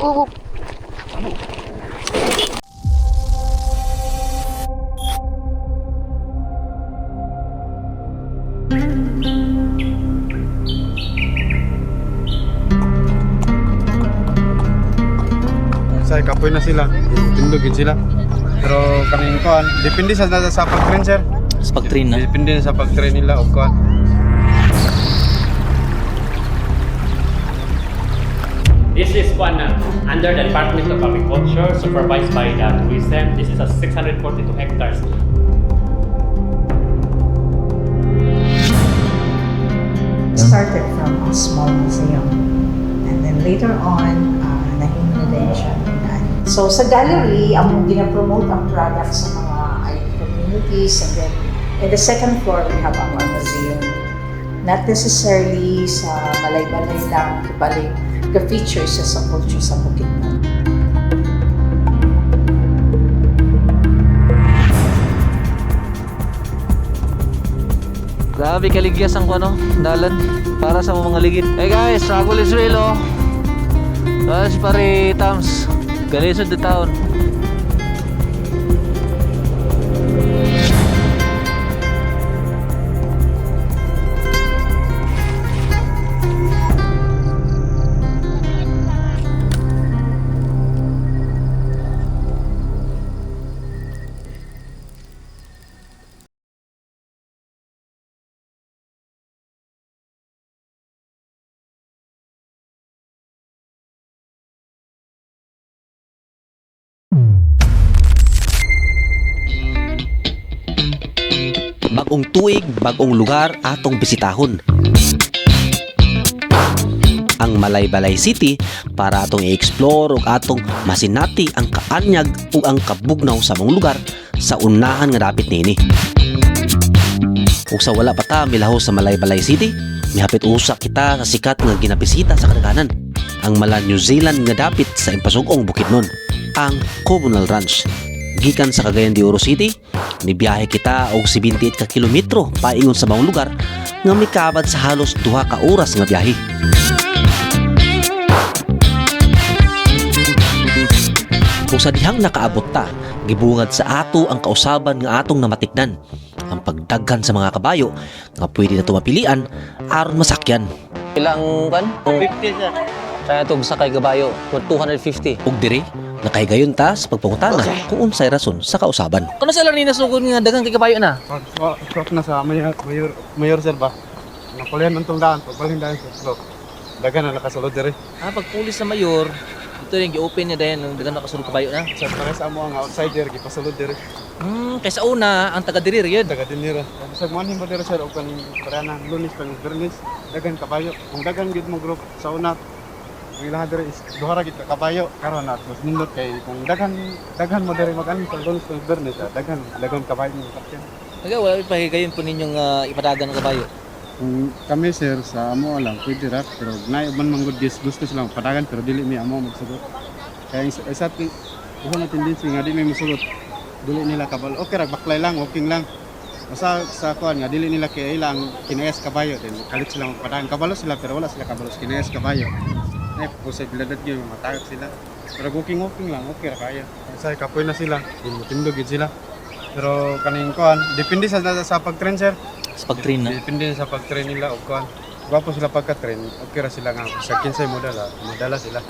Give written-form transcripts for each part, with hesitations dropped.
Up, up. Say kapoy na sila. Tindog gid sila. Pero kaning kuan, depende sa pag-train, sir. Sa pag-train na. Depende sa pag-train nila og kuan. This is one under the Department of Agriculture, supervised by the tourism. This is a 642 hectares. Started from a small museum. And then later on, nahimo na din siya. So sa gallery, ang gina-promote ang product sa mga island communities. And then in the second floor, we have our museum. Not necessarily sa Malaybalay lang, kibali, ka-feature siya sa culture sa Bukidnon. Grabe kaligyas ang ano, dalan para sa mga ligid. Hey guys, struggle is real, oh. Ah, si pare Tams. Galisod the town. Bagong tuig, bagong lugar atong bisitahon. Ang Malaybalay City para atong i-explore ug atong masinati ang kaanyag ug ang kabugnaw sa mong lugar sa unahan nga dapit niini. Ug sa wala pa ta milaho sa Malaybalay City, mihapit usa kita sa sikat nga ginabisita sa kadaghanan, ang Mala New Zealand nga dapit sa Impasugong, Bukidnon, ang Communal Ranch. Gikan sa Cagayan de Oro City, nibiyahe kita og 78 ka kilometro paingon sa maong lugar nga mikabad sa halos 2 ka oras nga biyahe. Kung sa dihang nakaabot ta, gibungad sa ato ang kausaban nga atong namatikdan, ang pagdaghan sa mga kabayo nga pwede na tumapilian aron masakyan. Ilang kan? 50, sir. Kaya itong sakay kabayo, 250. Ug diri, nakahigayon ta sa pagpangutana kung unsay rason sa kausaban. Kano sa lang ni nasugod nga daghan kay kabayo na? Stop na sa mayor, mayor, mayor sir ba? Nakulihan man tong daan, pagbalhin daan sir. Stop. Dagan na nakasulod diri. Ah, pag pulis sa mayor, ito yung gi-open niya dahil daghan nakasulod kabayo na. Sir, para sa amo ang outsider gipasulod diri. Kaysa una, ang taga diri yun. Taga dinira. Bisag mo anhin ba diri, sir, og kaning para Lunes pang Bernis, dagan kabayo. Kung dagan gid mo group sa una, ang ilaha diri is duha ra gid ka kabayo karon na mas nindot kay kung daghan daghan mo diri mag-anhin sa Lunes pang Bernis, daghan daghan kabayo mo sakyan. Naga, wala pahigayon po ninyong ipadagan ng kabayo. Kung kami, sir, sa amo lang pwede ra, pero nay uban man gud gusto sila padagan, pero dili mi amo magsugot. Kaya isa isa usa na tendency nga di mi mosugot. Dili nila kabalo. Okay ra baklay lang, walking lang. Basta sa kuan nga dili nila kay ilang kinayas kabayo din kalit sila magpadagan. Kabalo sila pero wala sila kabalo sa kinayas kabayo. Ay posibilidad gyud matagak sila. Pero walking walking lang okay ra kaya. Say kapoy na sila, di mo tindog gid sila. Pero kaning kuan, depende sa pag-train, sir. Sa pag-train na. Depende sa pag-train nila og kuan. Gwapo sila pagka-train, okay ra sila nga sa kinsay modala, modala sila.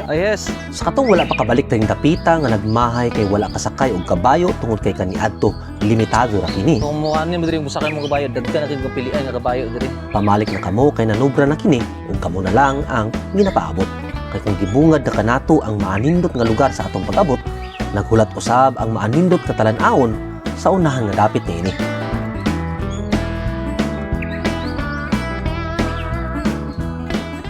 Ah, yes. Sa katong wala pa kabalik tayong dapita nga nagmahay kay wala kasakay og kabayo tungod kay kaniadto limitado ra kini. Kung mukha niyo diri musakay mo kabayo, daghan na kayong kapilian nga kabayo diri. Pamalik na kamo kay nanubra na kini ug kamo na lang ang ginapaabot. Kay kung gibungad na kanato ang maanindot nga lugar sa atong pag-abot, naghulat usab ang maanindot nga talan-awon sa unahan nga dapit niini.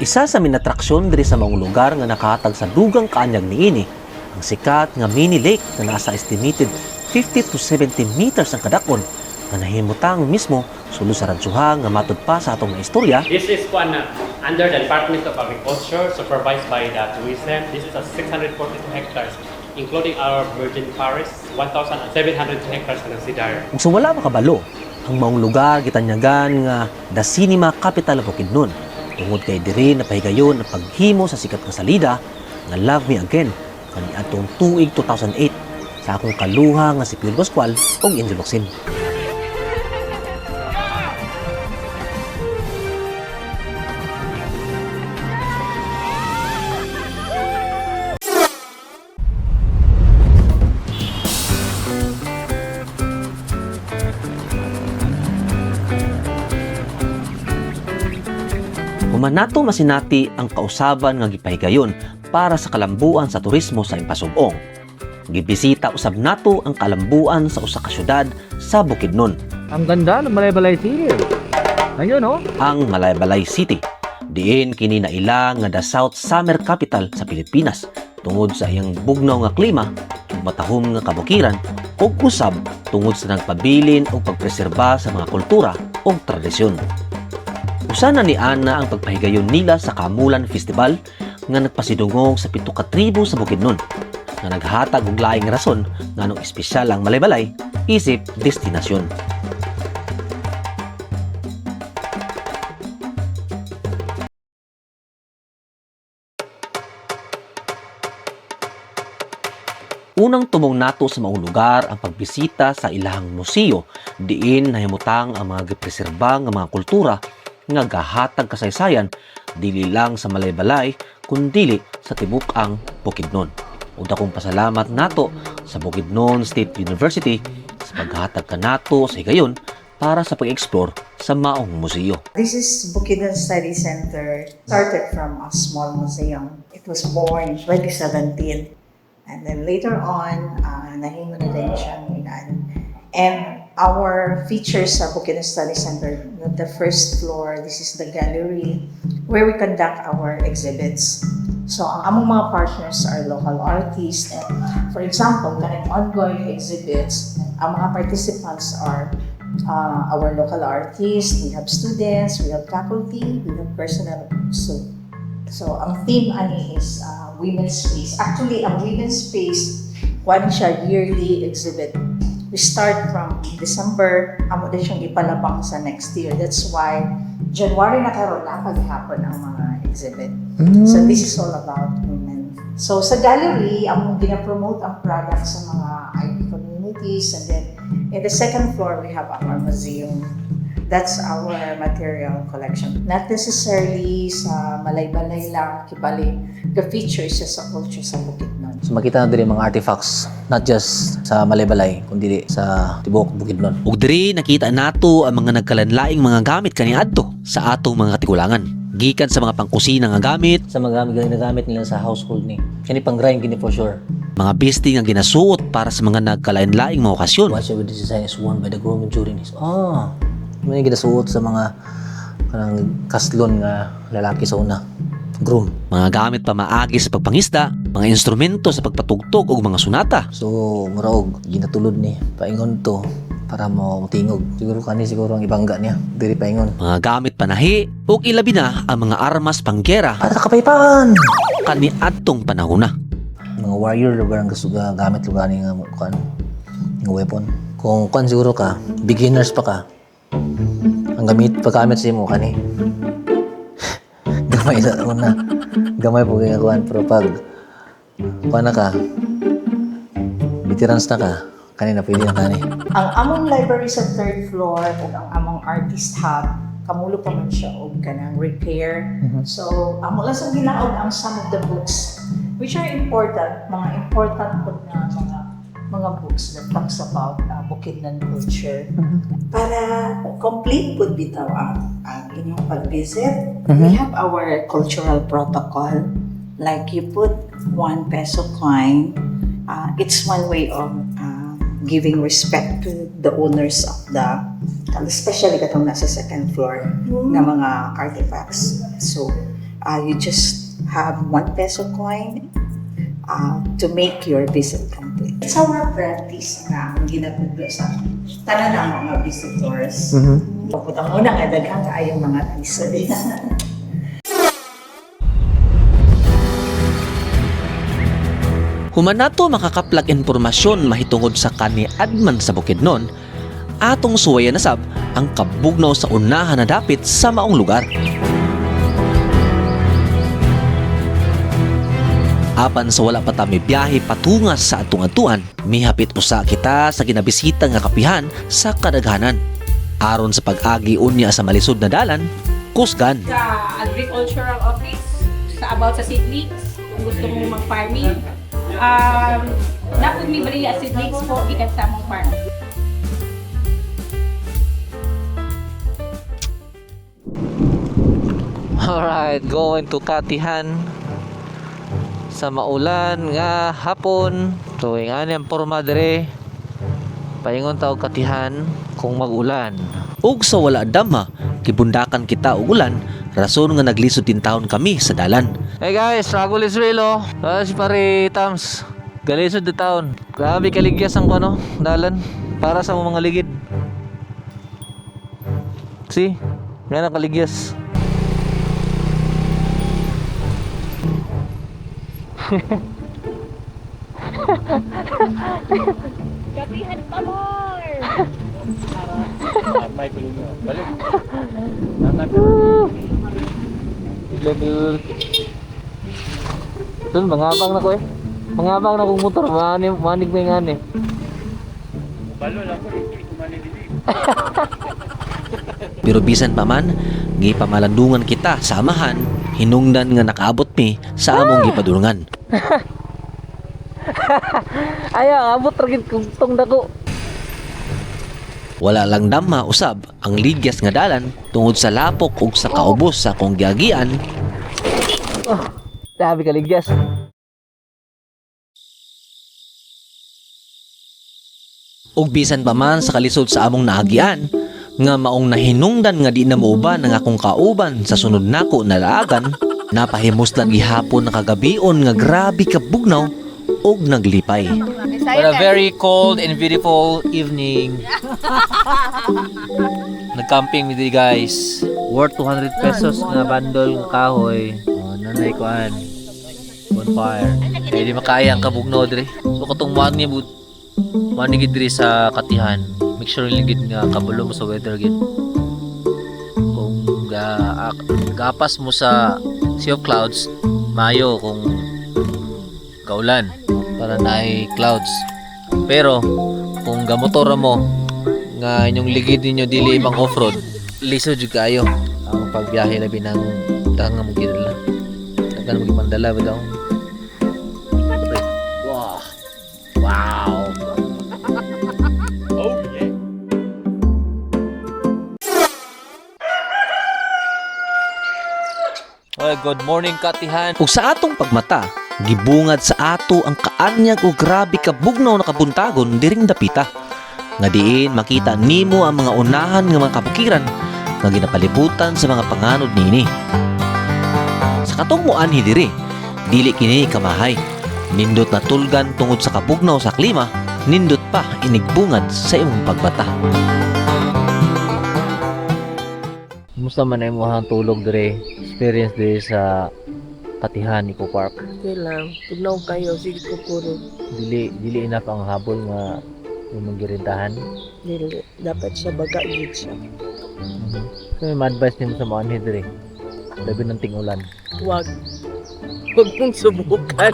Isa sa minatraksyon diri sa maong lugar nga nakahatag sa dugang kaanyag niini, ang sikat nga mini lake nga nasa estimated 50 to 70 meters ang kadakon nga nahimutang mismo sulod sa rantsuha nga matud pa sa atong istorya. This is one under the Department of Agriculture, supervised by the tourism. This is a 642 hectares, including our virgin forest, 1,700 hectares ng cedar. Ug sa wala makabalo, ang maong lugar gitanyagan nga the cinema capital of Bukidnon. Tungod kay diri napahigayon ang paghimo sa sikat nga salida nga Love Me Again kaniadtong tuig 2008 sa akong kaluha nga si Piolo Pascual ug Angel Locsin. Human nato masinati ang kausaban nga gipahigayon para sa kalambuan sa turismo sa Impasug-ong. Gibisita usab nato ang kalambuan sa usa ka syudad sa Bukidnon, Ang ganda ng Malaybalay City. Ayun oh. Ang Malaybalay City. Diin kini naila nga the South Summer Capital sa Pilipinas tungod sa iyang bugnaw nga klima, matahom nga kabukiran ug usab tungod sa nagpabilin ug pagpreserba sa mga kultura ug tradisyon. Usa na ni ana ang pagpahigayon nila sa Kaamulan Festival nga nagpasidungog sa 7 ka tribo sa Bukidnon nga naghatag og laing rason nganong espesyal ang Malaybalay isip destinasyon. Unang tumong nato sa maong lugar ang pagbisita sa ilahang museo diin nahimutang ang mga gipreserba nga mga kultura nga gahatag kasaysayan dili lang sa Malaybalay kundili sa tibuok-ang Bukidnon. Ug dakong pasalamat nato sa Bukidnon State University sa paghatag kanato sa higayon para sa pag-explore sa maong museo. This is Bukidnon Study Center. Started from a small museum. It was born in 2017. And then later on, nahimo na din siyang inan. And our features sa Bukidnon Study Center, the first floor, this is the gallery where we conduct our exhibits. So, ang among mga partners are local artists. And for example, kaning ongoing exhibits, ang mga participants are our local artists, we have students, we have faculty, we have personnel. So ang theme ani is women's space. Actually, ang women's space, kuan siya, yearly exhibit. We start from December, amo din siyang ipalabang sa next year. That's why January na karon na paghapon ang mga exhibit. So this is all about women. So sa gallery, among gina-promote ang product sa mga IP communities, and then in the second floor we have our museum. That's our material collection. Not necessarily sa Malaybalay lang, kibali the features siya sa culture sa Bukidnon. So makita na diri mga artifacts not just sa Malaybalay kundi sa tibuok Bukidnon. Ug diri nakita nato ang mga nagkalanlaing mga gamit kaniadto sa atong mga katigulangan. Gikan sa mga pangkusina nga gamit, Sa mga gamit ginagamit nila sa household ni. Kani pang grind kini for sure. Mga bisti nga ginasuot para sa mga nagkalain-laing mga okasyon, Watch with this design is worn by the groom during his. May ginasuot sa mga kanang kaslon nga lalaki sa una. Groom. Mga gamit pamaagi sa pagpangisda, mga instrumento sa pagpatugtog ug mga sunata, So muraog ginatulod ni paingon to para mo tingog. Siguro kani siguro ang ibangga niya. Diri paingon. Mga gamit panahi ug ilabi na ang mga armas panggera Para sa kapayapaan. Kaniadtong panahona. Mga warrior lugar ang gusto ga gamit lugar ni nga kuan nga weapon. Kung kuan siguro ka, beginners pa ka. Ang gamit paggamit sa imo kani. Gamay sa una. Gamay po kay kuan, pero pag kuan na ka, veterans na ka, kani na pwede na kani. Ang among library sa third floor ug ang among artist hub, kamulo pa man siya og kanang repair. So, amo lang sa ginaog ang some of the books which are important, mga important pud na mga books that talks about Bukidnon culture. Para complete pud bitaw ang inyong pag-visit, we have our cultural protocol. Like you put 1 peso coin, it's one way of giving respect to the owners of the, especially katong nasa second floor nga mga artifacts. So, you just have 1 peso coin to make your visit complete. It's our practice nga ang ginatudlo sa tanan ng mga visitors. Pagpunta mo na nga daghan kaayong mga piso din. Human nato makakaplag impormasyon mahitungod sa kaniadman sa Bukidnon, atong suwayan na sab ang kabugnaw sa unahan na dapit sa maong lugar. Apan sa wala pa ta biyahe patunga sa atong atuan, mihapit usa kita sa ginabisita nga kapihan sa kadaghanan. Aron sa pag-agi unya sa malisod na dalan, kusgan. Sa agricultural office sa about sa seedlings kung gusto mo mag-farming. Napod mi bali seedlings po gikan sa among farm. Alright, going to Katihan sa maulan nga hapon. So, nga ang porma dire. Paingon ta og Katihan kung mag-ulan. Ug sa wala dama, gibundakan kita og ulan, rason nga naglisod din taon kami sa dalan. Hey guys, struggle is real, oh. Ah, si pare Tams. Galisod the town. Grabe kaligyas ang kuno, dalan para sa mga ligid. See? Nga na kaligyas. Katihan pa more! Balik. Level. Doon, mangabang na ko eh. Mangabang na kong motor, manig, manig may ngani. Pero bisan pa man, gipamalandungan kita sa amahan, hinungdan nga nakaabot mi sa among gipadulngan. Ayaw, abot ra gid kong tong dako. Wala lang dama usab ang ligyas nga dalan tungod sa lapok ug sa kaubos sa akong giagian. Grabe kaligyas. Ug bisan pa man sa kalisod sa among naagian nga maong nahinungdan nga di na muuban ang akong kauban sa sunod nako na laagan, napahimuslan gihapon na kagabion nga grabe ka bugnaw ug naglipay. What a very cold and beautiful evening. Nagcamping mi diri guys. Worth 200 pesos nga bundle nga kahoy. Oh, nanay kuan. Bonfire. Kaya di makaya ang kabugnaw diri. So katong moani but moani gid diri sa Katihan. Make sure lang gid nga kabalo mo sa weather gid. Kung gapas mo sa sea of clouds, mayo kung kaulan para naay clouds. Pero kung gamotor mo nga inyong ligid ninyo dili ibang off-road, lisod jud kaayo ang pagbiyahe labi ng daghan nga mo gidala. Daghan mo gipandala bitaw. Wow. Wow. Oh yeah. Oy, good morning, Katihan. Ug sa atong pagmata, gibungad sa ato ang kaanyag o grabe ka bugnaw na kabuntagon diring dapita. Nga diin makita nimo ang mga unahan nga mga kabukiran nga ginapalibutan sa mga panganod niini. Sa katong muanhi diri, dili kini kamahay. Nindot na tulgan tungod sa kabugnaw sa klima, nindot pa inigbungad sa imong pagbata. Kumusta man ang imong tulog dire? Experience dire sa Katihan Eco Park. Okay lang. Tugnaw kayo. Sige ko puro. Dili dili enough ang habol nga imong girintahan. Dili. Dapat siya baga gid siya. So may ma-advise nimo sa mga anhi dire. Labi ng ting-ulan. Wag. Wag mong subukan.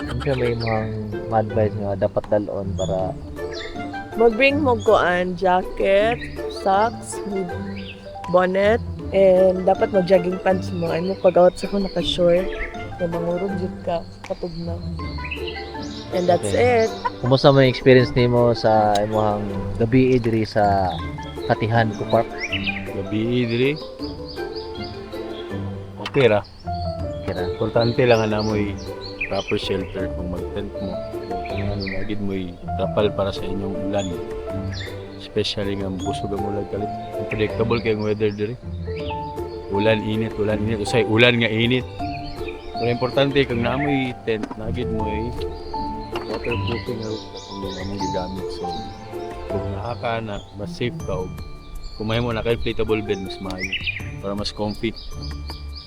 Unsa may imong ma-advise nga dapat dalon para Mag-bring mo koan jacket, socks, bonnet, and dapat mag-jogging pants mo. Ay mo pag-out sa ko naka-short. Na mangurog jud ka katugnaw. And that's Okay. it. Kumusta man yung experience nimo sa imong gabi diri sa Katihan Eco Park? Gabi diri. Okay ra. Kira. Importante lang nga namoy proper shelter kung mag-tent mo. Kung ano, lagi mo'y trapal para sa inyong ulan. Especially nga busog ang ulan kalit. Unpredictable kay ang weather diri. Ulan init, ulan init, usay ulan nga init. Pero importante kung naamoy tent, nagid mo'y waterproofing nga roof kung among gigamit. So kung naa ka na mas safe ka og kung mahimo na ka inflatable bed mas maayo para mas comfy.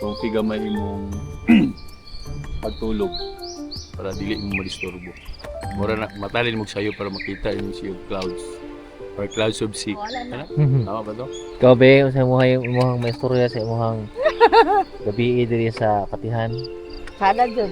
Comfy gamay imong pagtulog para dili mo madisturbo. Mura na matalin mo sayo para makita imong sea of clouds or clouds of sea. Ano? Tama ba to? Ikaw be, unsa imong imong may istorya sa imong gabi diri sa Katihan? Sana jud.